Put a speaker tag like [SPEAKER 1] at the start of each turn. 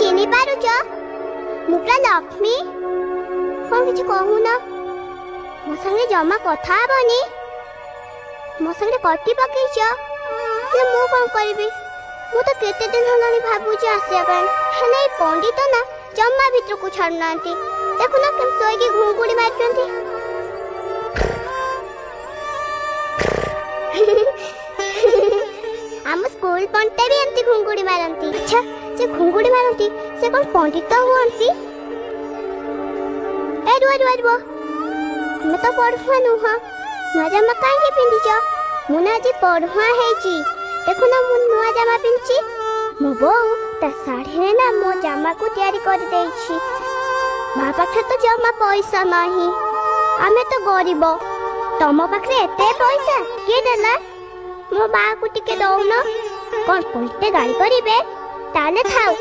[SPEAKER 1] ଚିହ୍ନି ପାରୁଛ? ମୁଁ ପୁରା ଲକ୍ଷ୍ମୀ। କଣ କିଛି କହୁନ? ମୋ ସାଙ୍ଗେ ଜମା କଥା ହବନି? ମୋ ସାଙ୍ଗରେ କଟି ପକେଇଛ। ହେଲେ ମୁଁ କଣ କରିବି? ମୁଁ ତ କେତେ ଦିନ ହେଲାଣି ଭାବୁଛି ଆସିବା ପାଇଁ, ହେଲେ ଏଇ ପଣ୍ଡିତ ନା ଜମା ଭିତରକୁ ଛାଡୁନାହାନ୍ତି। ଦେଖୁନ କେମିତି ଶୋଇକି ଘୁଙ୍ଗୁଡି ମାରୁଛନ୍ତି। ଆମ ସ୍କୁଲ ପଣ୍ଡିତ ବି ଏମିତି ଘୁଙ୍ଗୁଡି ମାରନ୍ତି। ଆଚ୍ଛା, ସେ ଘୁଙ୍ଗୁଡି ମାରନ୍ତି, ସେ କଣ ପଣ୍ଡିତ ହୁଅନ୍ତି? ଏ ରୁହ ରୁହ ରୁହ, ତୁମେ ତ ପଢୁଆ ନୁହଁ, ନୂଆ ଜାମା କାହିଁକି ପିନ୍ଧିଛ? ମୁଁ ନା ଆଜି ପଢୁଆ ହେଇଛି। ଦେଖୁନ, ମୁଁ ନୂଆ ଜାମା ପିନ୍ଧିଛି। ମୋ ବୋଉ ତା ଶାଢ଼ୀରେ ନା ମୋ ଜାମାକୁ ତିଆରି କରିଦେଇଛି। ମା ପାଖରେ ତ ଜମା ପଇସା ନାହିଁ, ଆମେ ତ ଗରିବ। ତମ ପାଖରେ ଏତେ ପଇସା କିଏ ଦେଲା? ମୋ ମାକୁ ଟିକେ ଦଉନ। କଣ ପଇସା ଗାଳି କରିବେ? ତାହେଲେ ଥାଉ।